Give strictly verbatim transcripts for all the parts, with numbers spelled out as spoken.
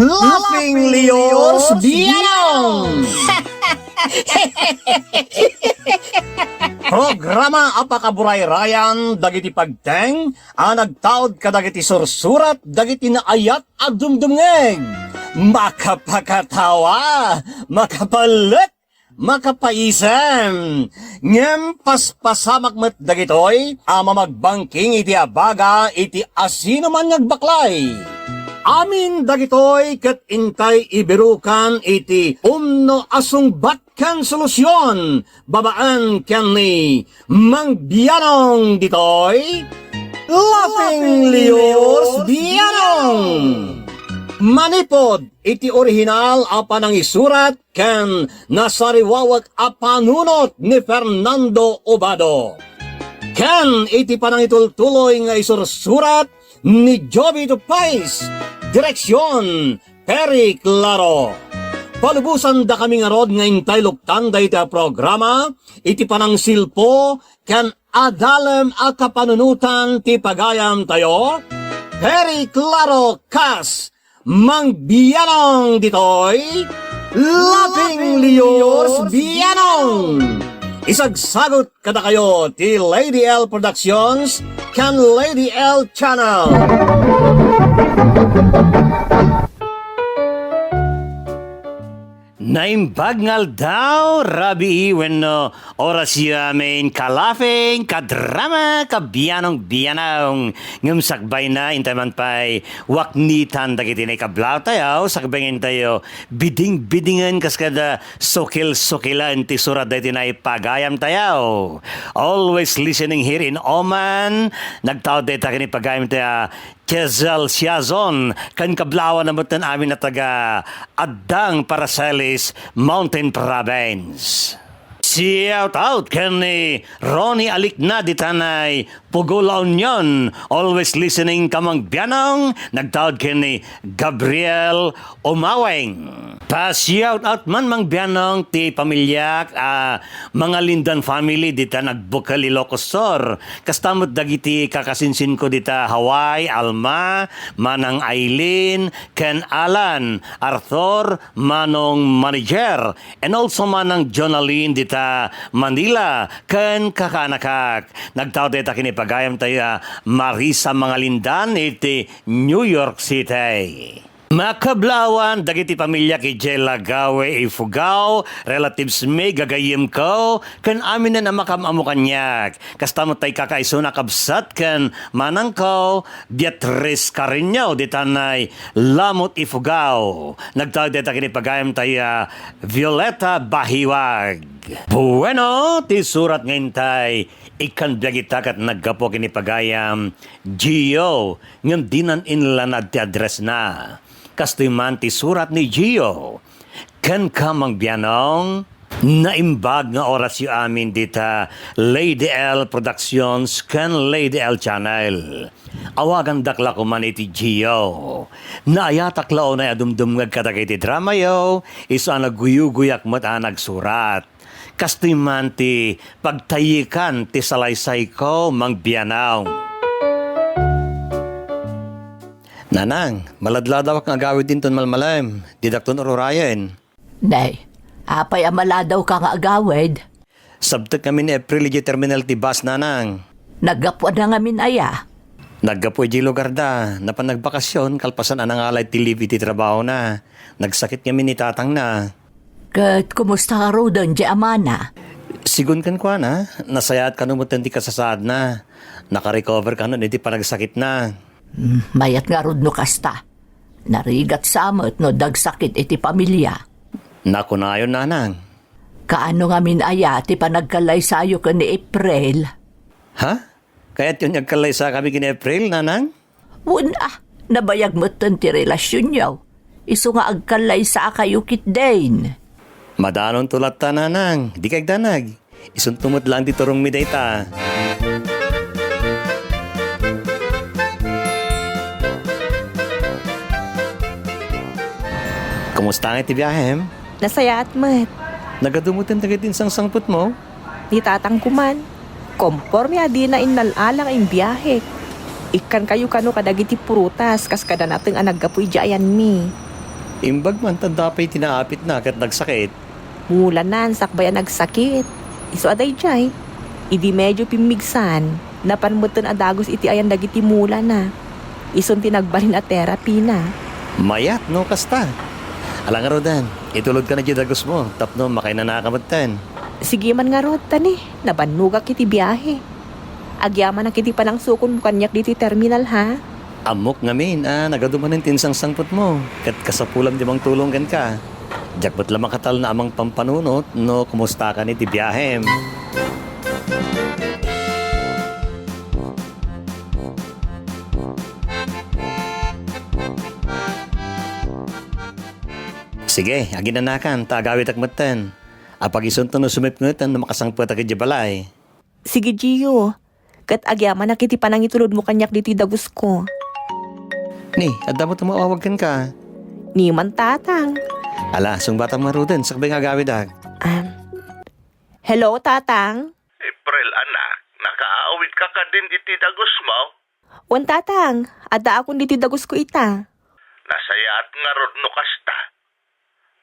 Laughing Leos Bianong! Programa a pakaburayrayan dagiti pagteng a nagtaud kadagiti sursurat dagiti naayat a dumdumngeg. Makapakatawa, makapalek, makapaisem. Ngem paspasamak met dagitoy a mamagbangking iti abaga iti asinoman nga agbaklay. Amin dagitoy ket intay ibirukan iti umno a sungbat ken solusion babaen ken ni Mang Bianong ditoy. Laughing Leos Bianong! Manipud iti orihinal a panangisurat ken nasariwawak a panunot ni Fernando Obado, ken iti panangitultuloy nga isursurat ni Jovito Pais, direksion, Perry Claro. Palubosandakami ngarud nga intay luktan dayta a programa iti panangsilpo ken adalem a kapanunotan ti pagayamtayo, Perry Claro kas Mang Bianong ditoy, Laughing Leos Bianong. Isagsagut kadakayo ti Lady L Productions ken Lady L Channel. Naimbag nga aldaw, rabii wenno orasyo amin, ka-laughing, ka-drama, ka-Bianong, Bianong. Ngem sakbayna, intay man pay waknitan dagiti naikablawtayo, sakbayen tayo biding-bidingen kas kada sukil-sukilen ti surat dagiti naipagayamtayo. Always listening here in Oman. Nagtaud dayta ken ipagayamtayo a Chezal Siazon, ken kablawanna metten amin a taga Addang, Paracelis, Mountain Province. Shout out ken ni Ronnie Alikna ditanay Pugo, La Union, always listening ka Mang Bianong, nagtaud ken ni Gabriel Umaweng. Pa-shout out man Mang Bianong ti pamiliak a Mangalindan family dita nagbukel Ilocos Sur. Kasta met dagiti kakasinsinko dita Hawaii, Alma, Manang Aileen, ken Alan, Arthur, Manong Manager, and also Manang Jonalyn dita Manila, ken kakaanakak. Nagtaud dayta ken ipagayamtayo a Marisa Mangalindan iti New York City. Makablawan dagiti pamiliak idiay Lagawe, Ifugao, relatives mi, gagayyemko, ken aminen a makaam-ammo kaniak. Kasta met tay kakaisuna a kabsat ken manangko, Beatriz Carreño, ditanay Lamut, Ifugao. Nagtaud dayta ken ipagayamtayo a Violeta Bahiwag. Bueno, ti surat nga intay ikkan biag ita ket naggapu ken ipagayam Gio, ngem dinan inlanad ti addressna. Kastoy man ti surat ni Gio. Kenka, Mang Bianong, naimbag nga orasyo amin dita Lady L Productions ken Lady L Channel. Awagandak la koman iti Gio. Naayatak la unay a dumdumngeg kadagiti dramayo, isu a nagguyugoyak met a nagsurat. Kastoy man ti pagtayikan ti salaysayko, Mang Bianong. Nanang, maladladawak nga agawid inton malmalem. Didakton ururayen. Nay, apay a maladawka nga agawid? Sabtek ngamin ni April idiay terminal ti bus, Nanang. Naggapuana ngamin aya? Naggapu idiay lugarda. Napan nagbakasyon kalpasan a nangalay ti leave iti trabahona. Nagsakit ngamin ni tatangna. Ket kumusta ngaruden ti amana? Sigun kenkuana, nasayaat kano metten ti kasasaadna. Nakarecover kano iti panagsakitna. Hmm, mayat ngarud no kasta. Narigat sa met no dagsakit iti pamilia. Nakunayon, Nanang. Kaano ngamin aya ti panagkallaysayo ken ni April? Ha? Kayatyo nga agkallaysakami ken ni April, Nanang? Wen a, nabayag metten ti relasionyo. Isu nga agkallaysakayo ketdin. Madanonto latta, Nanang. Dika agdanag. Isunto met laeng ti turongmi dayta. Kumusta ngay ti biahem? Nasayaat met. Nagadu metten dagiti insangsangbutmo? Ni tatangko man, komporme a dina innal-ala nga imbiahek. Ikkankayo kano kadagiti prutas kas kada nateng a naggapu idiay ayanmi. Imbag man ta adda pay ti naapitna ket nagsakit. Mulanan sakbay a nagsakit. Isu a daydiay, idi medio pimmigsan, napan metten a dagus iti ayan dagiti mulana. Isun ti nagbalin a therapy na. Mayat no kasta. Ala ngaruden, itulodka na diay dagusmo tapno makainanaka metten. Sige man ngarud, ta ni, nabannogak iti biahe. Agyamanak iti panangsukonmo kaniak ditoy terminal, ha? Ammok ngamin a nagadu manen ti insangsangpetmo, ket kasapulam ti mangtulong kenka. Diak met la makatalna a mangpampanunot no kumustakan iti biahem. Sige, aginanakan, ta agawidek metten. Apagisunto no sumipngetan no makasangpetak idiay balay. Sige, Gio. Ket agyamanak iti panangitulodmo kaniak ditoy dagusko. Ni, adda met umawawag kenka? Ni man, Tatang. Ala, sungbatam ngaruden, sakbay nga agawidak. Ah. Hello, Tatang? April, anak, nakaawidka kadin iti dagusmo? Wen, Tatang, addaakon ditoy dagusko ita. Nasayaat ngarud no kasta.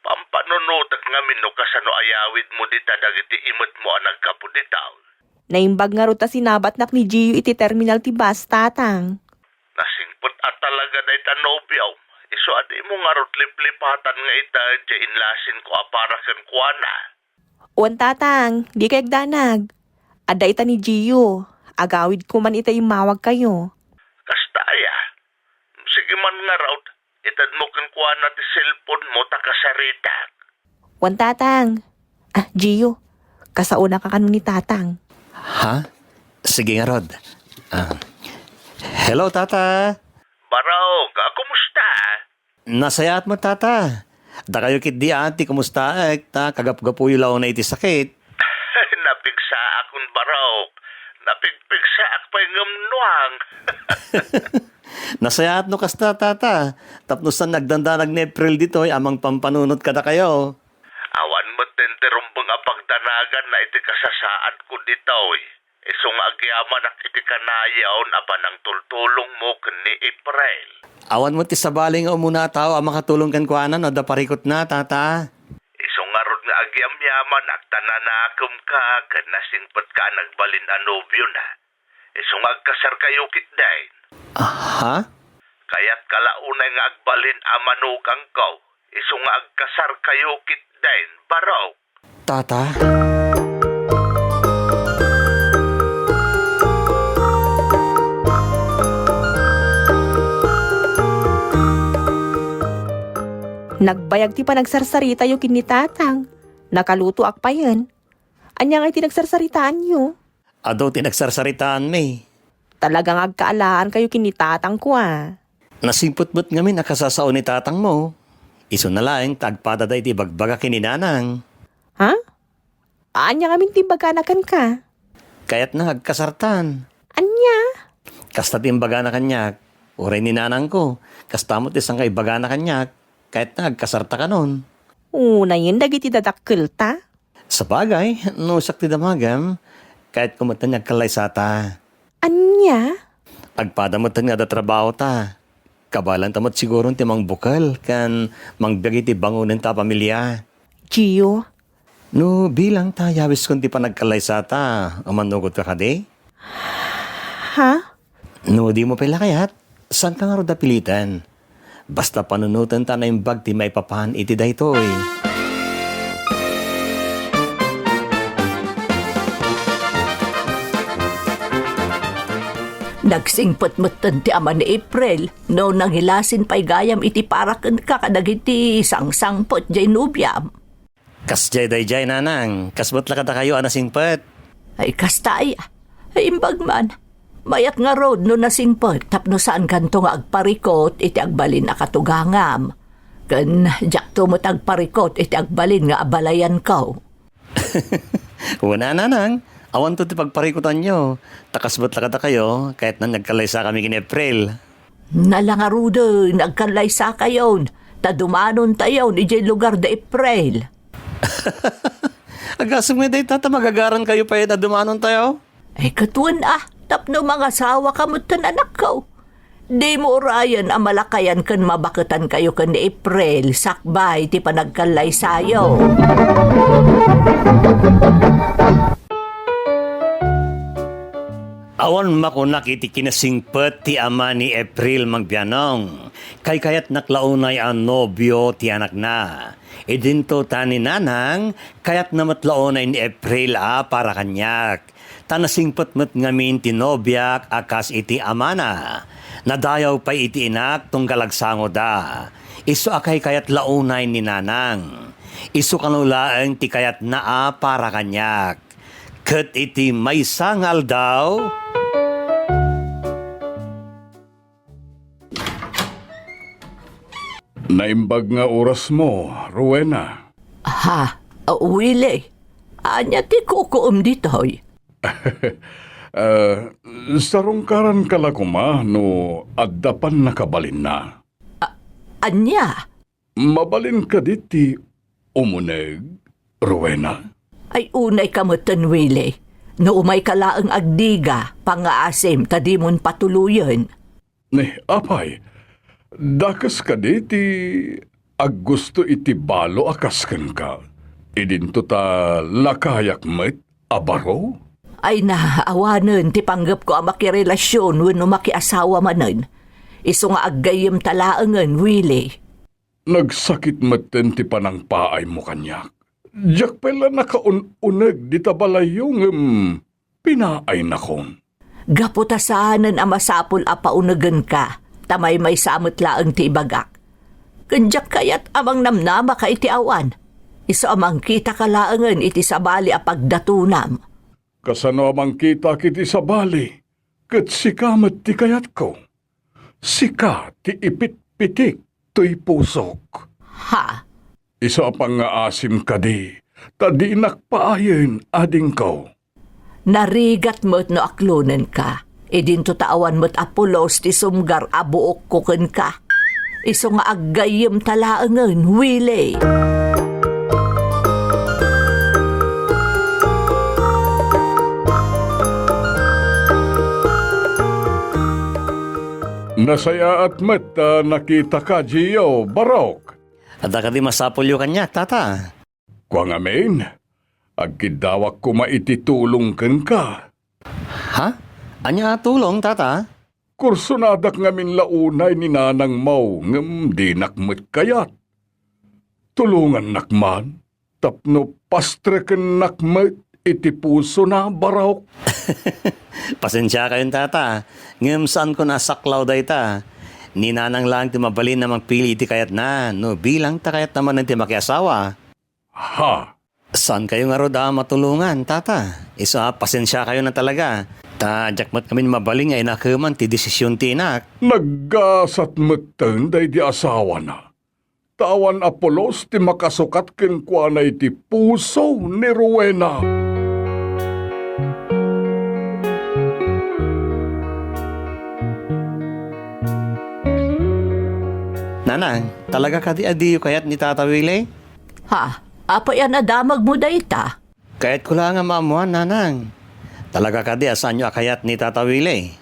Pampanunotek ngamin no kasano ayawidmo dita dagiti imetmo a nagkapu dita. Naimbag ngarud ta sinabatnak ni Gio iti terminal ti bus, Tatang. Nasingpet a talaga dayta nobiom. Isu a dimo ngarud liplipatan nga ita diay inlasinko a para kenkuana. Wen, Tatang, dika agdanag. Adda ita ni Gio. Agawidko man ita immawagkayo. Kasta aya? Sige man ngarud, itedmo kenkuana ti cellphone-mo ta kasaritak. Wen, Tatang. Ah, Gio, kasaonaka kano ni Tatang. Ha? Sige ngarud. Ah. Hello, Tata. Barok, ah, kumusta? Nasayaat met, Tata. Dakayo ketdi a ti kumustaek, ta kagapgapuyo la unay iti sakit. Napigsaak, Barok. Napigpigsaak pay ngem nuang. Nasayaat no kasta, Tata. Tapno saan nga agdandanag ni April ditoy a mangpampanunot kadakayo. Awan met ti rumbeng a pagdanaganna iti kasasaadko ditoy. Isu nga agyamanak iti kanayon a panangtultulongmo ken ni April. Awan met ti sabali nga umuna a tao a makatulong kenkuana no adda parikutna, Tata. Isu ngarud nga agyamyamanak ta nanakemka ken nasingpetka a nagbalin a nobiona. Isu nga agkasarkayo ketdin. Aha? Kayatka la unay nga agbalin a manugangko. Isu nga agkasarkayo ketdin, Barok. Tata? Nagbayag ti panagsarsaritayo ken ni Tatang. Nakalutoak payen. Ania ngay ti nagsarsaritaanyo? Adu ti nagsarsaritaanmi. Talaga nga agkaalaankayo ken ni tatangko, a. Nasingpet met ngamin a kasasao ni tatangmo. Isuna laeng ta agpada dayta ibagbaga ken ni nanang. Ha? Ania ngamin ti imbagana kenka? Kayatna nga agkasartan. Ania? Kasta ti imbagana kaniak. Uray ni nanangko, kasta met ti saan nga imbagana kaniak. Kayatna nga agkasarta kanon. Unayen dagiti dadakkelta? Sabagay, no siak ti damagem, kayatko met nga agkallaysata. Ania? Agpada met nga adda trabahota. Kabaelanta met siguron ti mangbukel ken mangbiag iti bangonenta a pamilia. Gio? No bilang ta yawiskon ti panagkallaysata, a mannugotka kadi? Ha? No dimo pay la kayat, saanka ngarud a piliten. Basta panunoten ta naimbag ti maipapan iti daytoy. Nagsingpet metten ti ama ni April no nangilasin pay gayam iti para kenka kadagiti sangsangpet diay nobiam. Kasdiay daydiay, nanang, kas met la kadakayo a nasingpet. Ay, kasta aya. Ay, imbag man. Mayat ngarud no nasingpet tapno saankanto nga agparikut iti agbalin a katugangam. Ken diakto met agparikut iti agbalin nga abalayanko. Wen a, nanang, awanto ti pagparikutanyo. Ta kas met la kadakayo, kayatna nga agkallaysakami ken ni April. Ala ngaruden, agkallaysakayon, ta dumanontayon idiay lugar da April. Agasem nga dayta ta magagarankayo pay a dumanontayo? Ay, ket wen a, tapno mangasawaka metten, anakko. Dimo urayen a malakayan ken mabaketankayo ken ni April sakbay ti panagkallaysayo. Awan makunak iti kinasingpet ti ama ni April, Mang Bianong. Kaykayatnak la unay a nobio ti anakna. Idinto ta ni Nanang, kayatna met la unay ni April a para kaniak. Ta nasingpet met ngamin ti nobiak a kas iti amana. Nadayaw pay iti inak tunggal agsangoda. Isu a kaykayat la unay ni Nanang. Isu kano laeng ti kayatna a para kaniak. Ket iti maysa nga aldaw, Naimbag nga orasmo, Rowena. Ha? Willie? Ania ti kukuem ditoy? Ah, sarungkaranka la koma no adda pannakabalinna. A-, ania? Mabalin kadi ti umuneg, Rowena? Ay, unayka metten, Willie. No umayka laeng agdiga, pangngaasim ta dimon patuloyen. Ni, apay, dakes kadi ti aggusto iti balo a kas kenka? Idinto ta lakayak met a baro? Ay na, awanen ti panggepko a makirelasion wenno makiasawa manen. Isu nga aggayyemta laengen, Willie. Nagsakit metten ti panangpaaymo kaniak. Diak pay la nakaun-uneg dita balayyo ngem pinaaynakon. Gapu ta saanen a masapul a paunegenka, ta maymaysa met laeng ti ibagak. Ken diak kayat a mangnamnamaka iti awan. Isu a mangkitaka laengen iti sabali a pagdatonam. Kasano a mangkitak iti sabali, ket sika met ti kayatko? Sika ti ipitpitik toy pusok. Ha? Isu a pangngaasim kadi, ta dinak paayen, adingko. Narigat met no aklonenka. Idinto ta awan met a pulos ti sumgar a buokko kenka. Isu nga aggayyemta laengen, Willie. Nasayaat met ta nakitaka, Gio, barok. Adda kadi masapulyo kaniak, Tata? Kua ngamin, agkiddawak koma iti tulong kenka. Ha? Ania a tulong, Tata? Kursonadak ngamin la unay ni Nanangmo, ngem dinak met kayat. Tulongannak man, tapno pastrekennak met iti pusona, barok. Pasensiakayon, Tata, ngem saankon a saklaw dayta. Ni Nanang laeng ti mabalin a mangpili iti kayatna, no bilang ta kayatna manen ti makiasawa. Ha? Saankayo ngarud a matulongan, Tata? Isu a pasensiakayon a talaga. Ta diak met ngamin mabalin nga inakeman ti desisyon ti inak. Naggasat metten daydi asawana. Ta awan a pulos ti makasukat kenkuana iti puso ni Rowena. Nanang, talaga kadi a diyo kayat ni Tata Willie? Ha? Apay a nadamagmo dayta? Kayatko laeng a maammoan, Nanang. Talaga kadi a saanyo a kayat ni Tata Willie?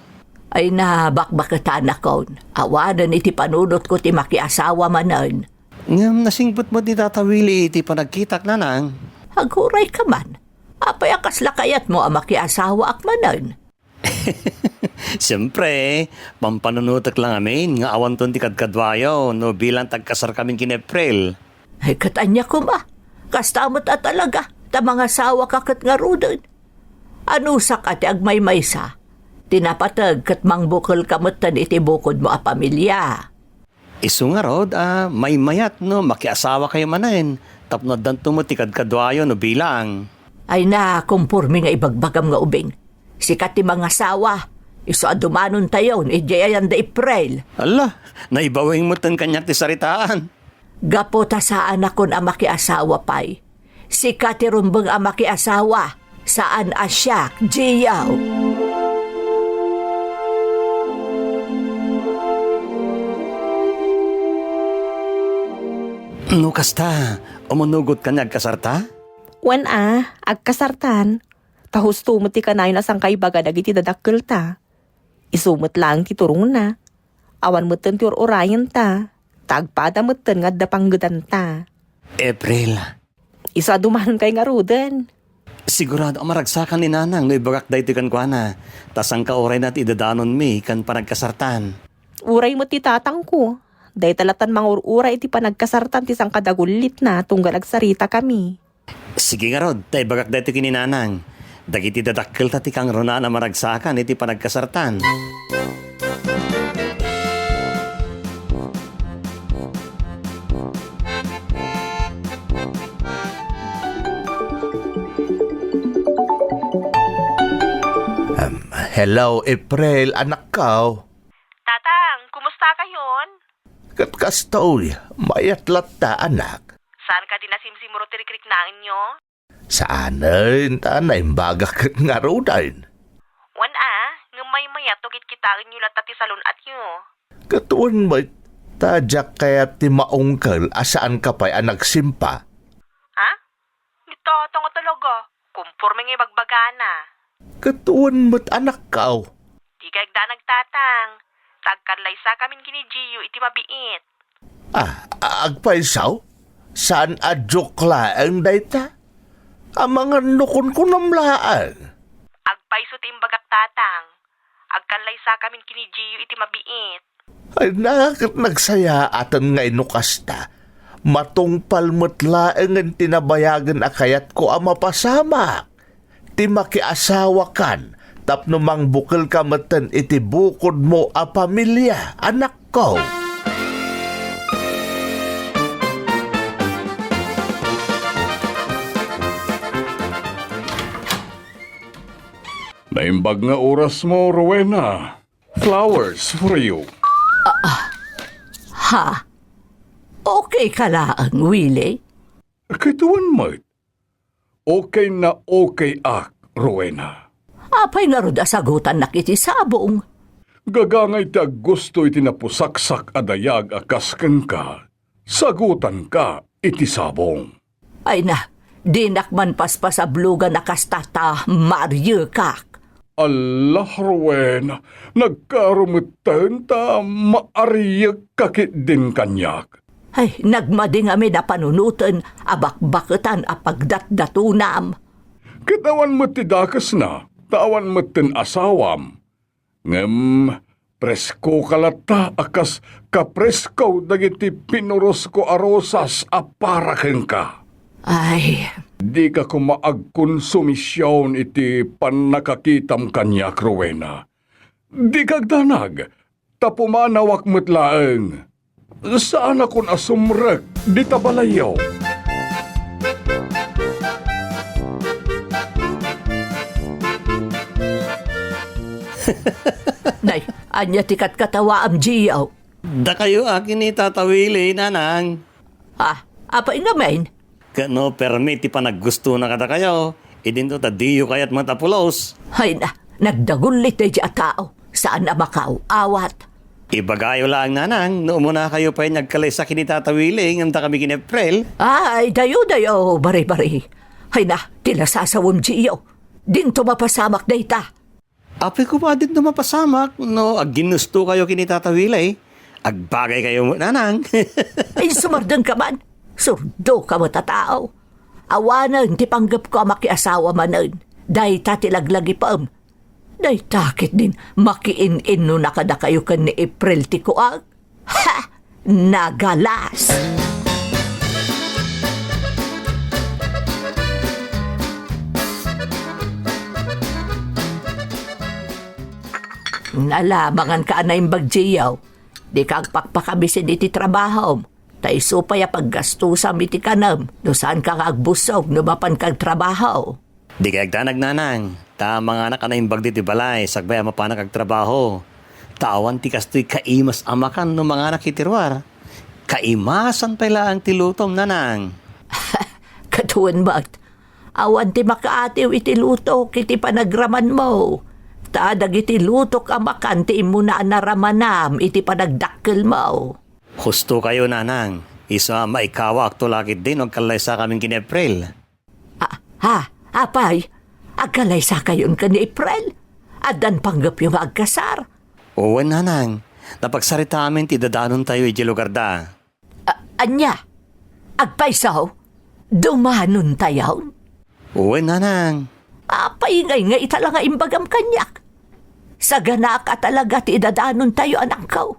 Ay na, bakbaketanakon. Awanen iti panunotko ti makiasawa manen. Ngem nasingpet met ni Tata Willie iti panagkitak, Nanang. Agurayka man. Apay a kasla kayatmo a makiasawaak manen? Siempre, pampanunotek lang amin nga awanton ti kadkaduayo no bilang ti agkasarkamin ken April. Ay, ket ania koma? Kasta met a talaga, ta mangasawaka ket ngaruden. Anusak a ti agmaymaysa, ti napateg ket mangbukelka metten iti bukodmo a pamilia. Isu ngarud a maymayat no makiasawakayo manen, tapno addanto met ti kadkaduayo no bilang. Ay na, komporme nga ibagbagam nga ubing. Sika ti mangasawa, isu a dumanontayon idiay ayan da April. Ala, naibaweng metten kaniak ti saritaan. Gapu ta saanakon a makiasawa pay. Sika ti rumbeng a makiasawa, saan a siak, Gio. No kasta, umanugot ka ni agkasarta? Wen a, agkasartan. Ta husto met ti kanayon a sangkaibaga dagiti dadakkelta. Isu met laeng ti turongna. Awan metten ti ur-urayenta. Ta agpada metten nga adda panggedanta. April. Isu a dumanon kay ngaruden. Sigurado a maragsakan ni Nanang no ibagak daytoy kenkuana, ta sangka urayna ti idadanonmi ken panagkasartan. Uray met ti tatangko. Dayta latan mangur-uray iti panagkasartan ti sangka dagullitna tunggal agsaritakami. Sige ngarud, ta ibagak daytoy ken ni Nanang. Dagiti dadakkelta ti kangrunaan a maragsakan iti panagkasartan. Em, hello, April, anakko. Tatang, kumusta kayon? Ket kastoy, mayat latta, anak. Saan kadi nasimsimrot ti rikriknaenyo? Saanen, ta naimbagak ket ngaruden. Wen a, ngem maymayat no kitkitaenyo latta ti salun-atyo. Ket wen met, ta diak kayat ti maungkel a saanka pay a nagsimpa. Ha? Ni Tatang a talaga. Kumporme nga ibagbagana. Ket wen met, anakko. Di kay agdanag, Tatang. Ta agkallaysakamin ken ni Gio iti mabiit. Ah, a-, agpayso? Saan a joke laeng dayta? Amangan no kunkunam laeng. Agpayso ti imbagak, Tatang. Agkallaysakamin ken ni Gio iti mabiit. Ay, na, ket nagsayaaten nga inno kasta. Matungpal met laengen ti nabayagen a kayatko a mapasamak. Ti makiasawakan tapno mangbukelka metten iti bukodmo a pamilia, anakko. Naimbag nga orasmo, Rowena. Flowers for you. Ah, ah. Ha? Okay ka laeng, Willie? Ket wen met. Okay na okay ak, Rowena. Apay ngarud a sagutannak iti sabong? Gagangay ti aggusto iti napusaksak a dayag a kas kenka, sagutanka iti sabong. Ay na, dinak man paspasablogan a kasta ta maariekak. Alla, Rowena, nagkaaro metten ta maariekka ketdin kaniak. Ay, nagmadi ngamin a panunoten a bakbaketan a pagdatdatonam. Ket awan met ti dakesna, ta awan metten asawam. Ngem preskoka latta a kas kapresko dagiti pinurosko a rosas a para kenka. Ay. Dika koma agkonsumision iti pannakakitam kaniak, Rowena. Dika agdanag, ta pumanawak met laeng. Saanakon a sumrek dita balayyo. Nay, ania ti katkatawaam, Gio? Dakayo a kinita ta Willie, Nanang. Ah, apay ngamin? Ket no permi ti panaggustona kadakayo, idinto ta diyo kayat met a pulos. Ay na, nagdagullit daydi a tao. Saan a makaaw-awat. Ibagayo laeng, Nanang, no umunakayo pay nga agkalaysa ken ni Tata Willie ngem dakami ken ni April. Ay, dayo, dayo, bari-bari. Ay na, ti lasasawem, Gio. Dinto mapasamak dayta. Apay koma, dinto mapasamak no agginustokayo ken ni Tata Willie. Agbagaykayo met, Nanang. Ay, sumardengka man. Surdoka met a tao. Awanen ti panggepko a makiasawa manen. Dayta ti laglagipem. Dayta ketdin makiin-innona kadakayo ken ni April ti kuak. Ha! Nagalas! Nalamanganka a naimbag, Gio. Dika agpakpakabisin iti trabahom. Ta isu pay a paggastusam iti kanem no saanka nga agbusog no mapanka agtrabaho. Dika agdanag, Nanang, ta manganak a naimbag ditoy balay sakbay a mapanak agtrabaho. Ta awan ti kastoy kaimas a makan no manganak iti ruar. Kaimasan pay laeng ti lutom, Nanang. Ket wen met, awan ti makaatiw iti lutok iti panagramanmo. Ta dagiti lutok a makan ti immuna a naramanam iti panagdakkelmo. Husto kayo, Nanang. Isu a maikawakto la ketdin no agkallaysakamin ken ni April. Ah, ha? Apay? Agkallaysakayon ken ni April? Addan panggepyo nga agkasar? Wen, Nanang. Napagsaritaami ti idadanontayo idiay lugarda. A-, ania? Agpayso? Dumanontayo? Wen, nanang. Apay ngay nga ita la nga imbagam kaniak? Saganaak a talaga ti idadanontayo, anakko.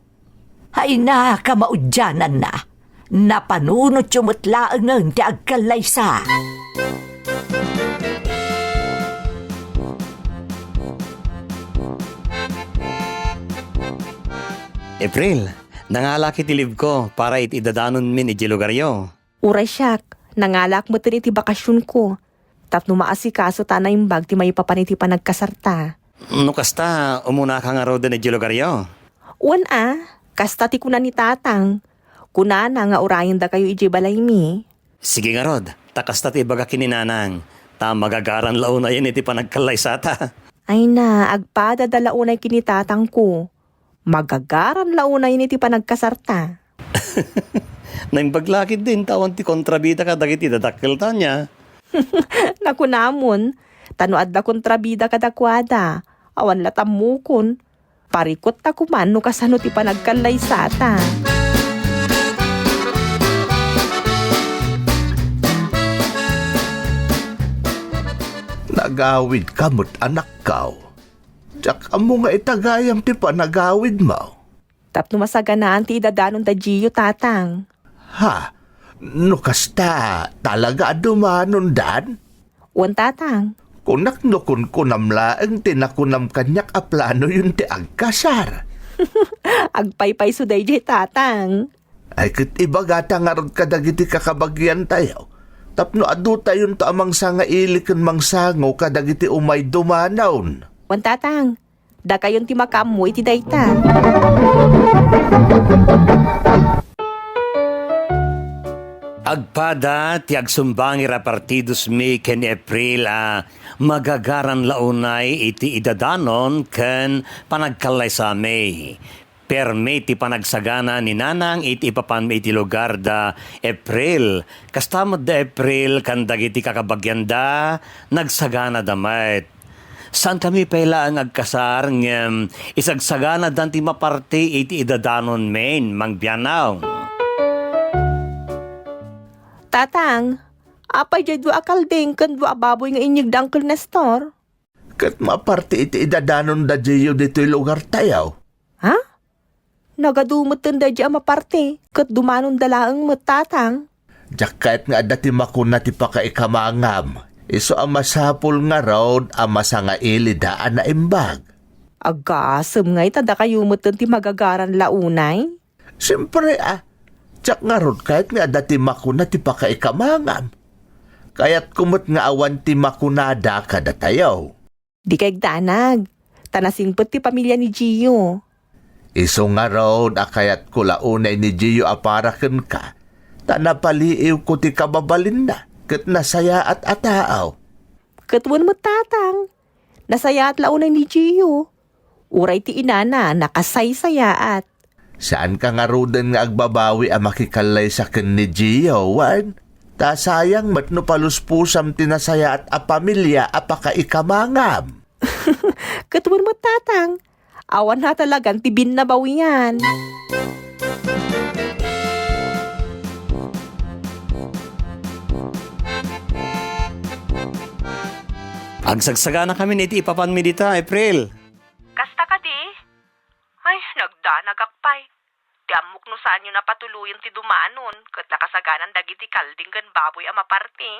Ay, nakamaudiananna. Napanunotyo met laengen ti agkallaysa. April, nangalak iti leave-ko para iti idadanonmin idiay lugaryo. Uray siak, nangalak met iti bakasionko. Tapno maasikaso ta naimbag ti maipapan iti panagkasarta. No kasta, umunaka ngaruden idiay lugaryo? Wen a, kasta ti kuna ni Tatang. Kunana nga urayendakayo idiay balaymi. Sige ngarud, ta kasta ti ibaga ken ni Nanang, ta magagaran la unayen iti panagkallaysata. Ay na, agpadada la unay ken ni Tatangko. Magagaran la unayen iti panagkasarta. Naimbag la ketdin ta awan ti kontrabida kadagiti dadakkelta nia. Nakunamon, ta no adda kontrabida kadakuada, awan la tammukon. Parikutta koman no kasano ti panagkallaysata. Nagawidka met, anakko. Diak ammo nga itagayam ti panagawidmo. Tapno masaganaan ti idadanon da Gio, Tatang. Ha? No kasta, talaga a dumanondan? Wen, Tatang. Kunak no kunkunam laeng ti nakunam kaniak a planoyon ti agkasar. Agpaypayso daydiay, Tatang. Ay, ket ibagata ngarud kadagiti kakabagiantayo, tapno adutayonto a mangsangaili ken mangsango kadagiti umay dumanon. Wen, Tatang. Dakayon ti makaammo iti dayta. Agpada ti agsumbanger a partidosmi ken ni April a magagaran la unay iti idadanon ken panagkallaysami. Permi ti panagsagana ni Nanang iti ipapanmi iti lugar da April. Kasta met da April ken dagiti kakabagianda, nagsaganada met. Saankami pay laeng agkasar, ngem isagsaganadan ti maparti iti idadanonmin, Mang Bianong. Tatang, apay diay dua a kalding ken dua a baboy nga inyeg da Uncle Nestor? Ket maparti iti idadanon da Gio ditoy lugartayo. Ha? Nagadu metten daydi a maparti, ket dumanonda laeng met, Tatang. Diak kayat nga adda ti makuna ti pakaikamangam, isu a masapul ngarud a masangailida a naimbag. Agasem ngay ta dakayo metten ti magagaran la unay? Siempre a, diak ngarud kayat nga adda ti makuna ti pakaikamangam. Kayatko met nga awan ti makunada kadatayo. Dika igdanag, ta nasingpet ti pamilia ni Gio. Isu ngarud a kayatko la unay ni Gio a para kenka, ta napaliiwko ti kababalinna ket nasayaat a tao. Ket wen met, Tatang, nasayaat la unay ni Gio. Uray ti inana nakasaysayaat. Saanka ngaruden nga agbabawi a makikallaysa ken ni Gio, wen? Ta sayang met no paluspusam ti nasayaat a pamilia a pakaikamangam. Ket wen met, Tatang, awan a talagan ti binnabawian. Agsagsaganakamin iti ipapanmi dita, April. Kasta kadi? Ay, nagdanagak pay. Ti ammok no saanyo napatuloyen ti dumanon, ket nakasaganan dagiti kalding ken baboy a maparti.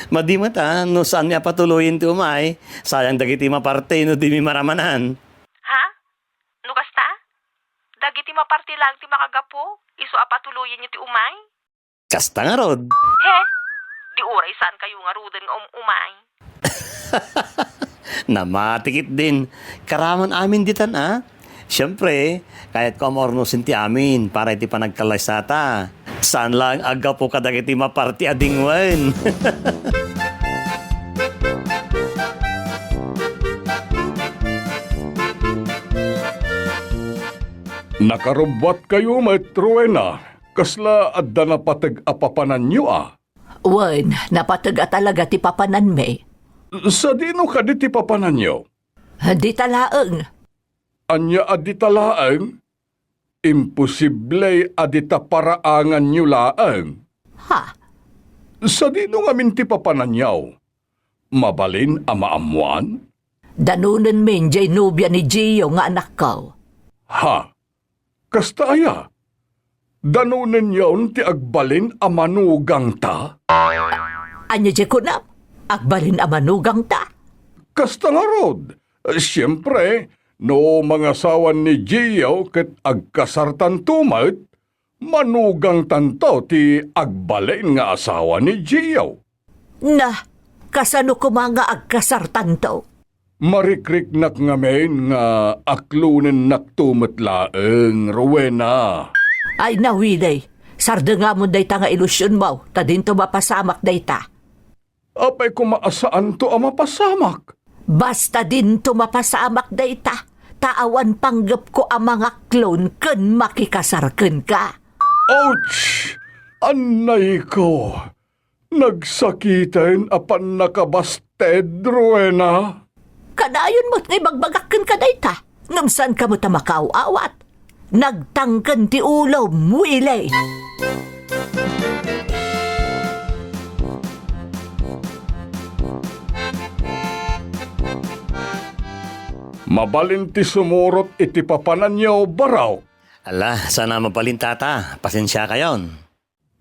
Madi met a, no saanmi a patuloyen ti umay, sayang dagiti maparti no dimi maramanan. Ha? No kasta? Dagiti maparti laeng ti makagapu, isu a patuloyenyo ti umay? Kasta ngarud. He, di uray saankayo ngaruden nga um-umay. Namati ketdin. Karaman amin ditan a. Siempre, kayatko a maurnosen ti amin para iti panagkallaysata. Saan laeng a gapu kadagiti maparti a dingwen. Nakarubbuatkayo, Maestro Wena. Kasla adda napateg a papananyo a? Wen, napateg a talaga ti papananmi. Sadino kadi ti papananyo? Dita laeng. ania a dita laeng? Imposible a dita paraanganyo laeng. Ha? Sadino ngamin ti papananyo? Mabalin a maammoan? Danonenmin jay nobia ni Gio nga anakko. Ha? Kasta aya? Danonenyon ti agbalin a manugangta? Ania jay kunam? Agbalin a manugangta? Kasta ngarud, siempre, no mangasawan ni Gio ket agkasartanto met, manugangtanto ti agbalin nga asawa ni Gio. Na, kasano koma nga agkasartanto? Marikriknak ngamin nga aklonennakto met laeng, Rowena. Ay, nawili. Sardengamon dayta nga ilusionmo, ta dinto mapasamak dayta. Apay koma a saanto a mapasamak? Basta dinto mapasamak dayta, ta awan panggepko a mangaklon ken makikasar kenka. Ouch! Annayko! Nagsakiten a pannakabasted, Rowena. Kanayon met nga ibagbagak kenka dayta, ngem saanka met a makaaw-awat. Nagtangken ti ulom, Willie. Mabalin ti sumurot iti papananyo, Barok. Ala, saan a mabalin, Tata. Pasensiakayon.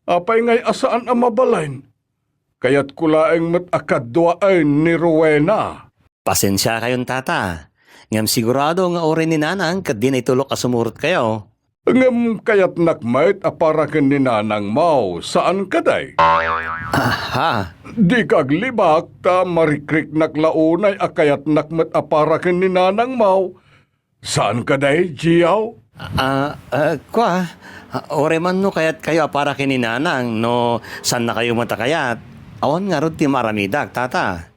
Apay ngay a saan a mabalin? Kayatko laeng met a kaduaen ni Rowena. Pasensiakayon, Tata. Ngem sigurado nga uray ni Nanang ket dina itulok a sumurotkayo. Ngem kayatnak met a para ken ni Nanangmo, saan kadi? Aha. Dika aglibak ta marikriknak la unay a kayatnak met a para ken ni Nanangmo. Saan kadi, Gio? Ah, ah, kua, ah, uray man no kayatkayo a para ken ni Nanang, no saannakayo met a kayat, awan ngarud ti maaramidak, Tata.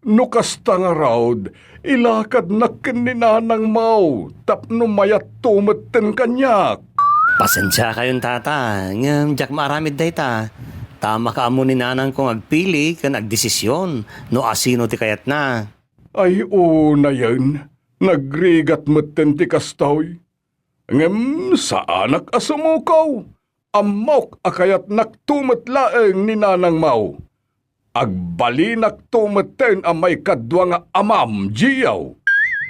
No kasta ngarud, ilakadnak ken ni Nanangmo tapno mayatto metten kaniak. Pasensiakayon, Tata, ngem diak maaramid dayta. Ta makaammo ni Nanangko nga agpili ken agdesisyon no asino ti kayatna. Ay, unayen, nagrigat metten ti kastoy. Ngem saanak a sumukaw. Ammok a kayatnakto met laeng ni Nanangmo. Agbalinakto metten a maikadua nga amam, Gio.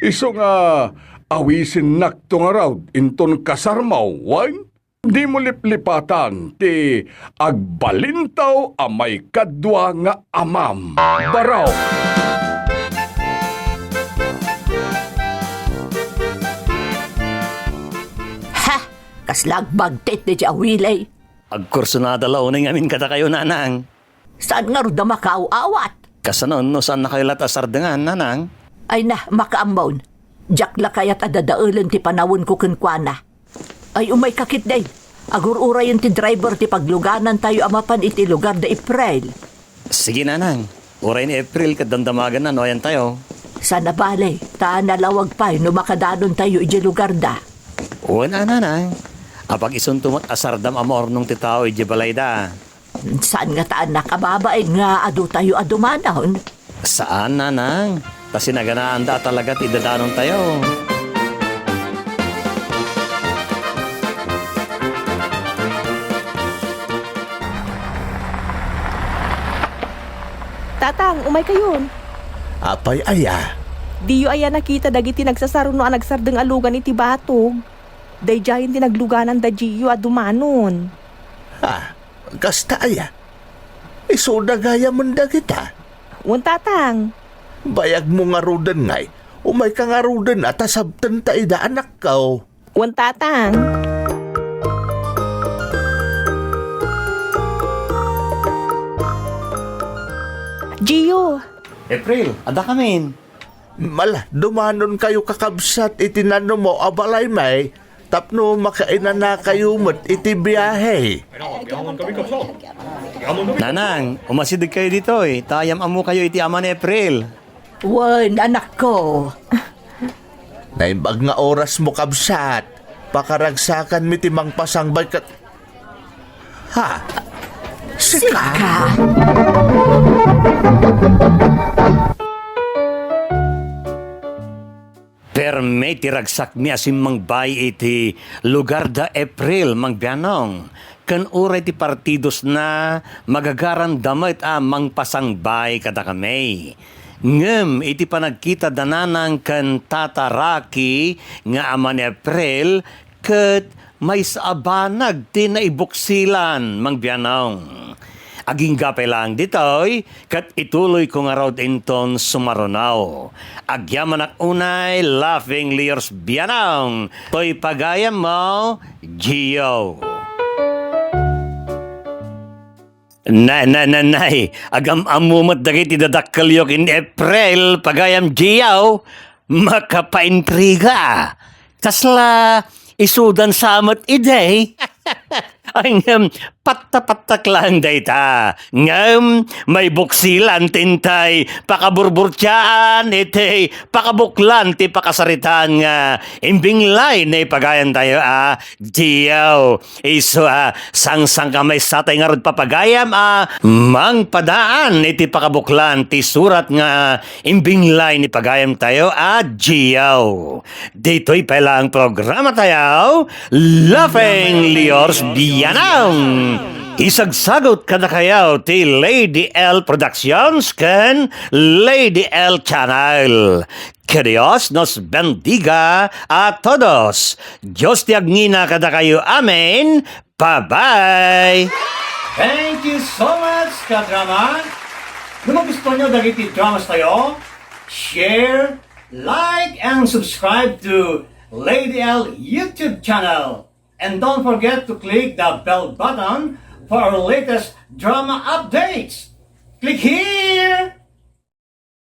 Isu nga awisennakto ngarud inton kasarmo, wen? Dimo liplipatan ti agbalinto a maikadua nga amam, Barok. Ha! Kasla agbagtit daydiay a Willie. Agkursunada la unay ngamin kadakayo, Nanang. Saan ngarud a makaaw-awat? Kasano no saannakayo latta a sardengan, Nanang? Ay na, makaammon. Diak la kayat a dadaelen ti panawenko kenkuana. Ay, umayka ketdi. Agur-urayen ti driver ti pagluganantayo a mapan iti lugar da April. Sige, Nanang. Uray ni April ket damdamagenna no ayantayo. Saan a bale, ta nalawag pay no makadanontayo idiay lugarda. Wen a, Nanang. Apag-isunto met a sardam a maurnong ti tao idiay balayda. Saan ngata a nakababain nga adutayo a dumanon? Saan, Nanang. Ta sinaganaanda a talaga ti idadanontayo. Tatang, umaykayon. Apay aya? Diyo aya nakita dagiti nagsasarno a nagsardeng a lugan iti batog? Daydiayen ti nagluganan da Gio a dumanon. Ha? Kasta aya? Isuda gayam dagita? Wen, Tatang. Bayagmo ngaruden ngay, umayka ngaruden a ta sabtenta ida, anakko. Wen, Tatang. Gio. April, adda kamin. Mala, dumanonkayo, kakabsat, iti nanumo a balaymi tapno makainanakayo met iti biahe. Nanang, umasidegkayo ditoy, ta ayam-ammokayo iti ama ni April. Wen, anakko. Naimbag nga orasmo, kabsat. Pakaragsakanmi ti mangpasangbay ket, ha? Sika? Sika? Permi ti ragsakmi a simmangbay iti lugar da April, Mang Bianong, ken uray ti partidosna, magagaranda met a mangpasangbay kadakami. Ngem iti panagkita da nanang ken tata Rocky nga ama ni April, ket maysa a banag ti naibuksilan, Mang Bianong. Agingga pay laeng ditoy, ket ituloyko ngarud inton sumaruno. Agyamanak unay, Laughing Leaders Bianong. Toy pagayammo, Gio. Nay, nay, nay, nay, agam-ammo met dagiti dadakkelyo ken April, pagayam Gio. Makapaintriga. Kasla isudan sa met idi. Ay, ngem, patta-pattak laeng dayta. Ngem, maibuksilan ti intay pakaburburtiaan iti pakabuklan ti pakasaritaan nga imbinglay ni pagayantayo a Gio. Isu a, sangsangkamaysatay ngarud papagayam a mangpadaan iti pakabuklan ti surat nga imbinglay ni pagayamtayo a Gio. Ditoy pay laeng programatayo, Laughing Leaders Bianong. Isagsagut kadakayo ti Lady L Productions ken Lady L Channel. Que Dios nos bendiga a todos. Dios ti agngina kadakayo. Amen. Bye-bye. Thank you so much, kadrama. No magusto nyo dagiti dramas tayo, share, like, and subscribe to Lady L YouTube channel. And don't forget to click the bell button for our latest drama updates. Click here!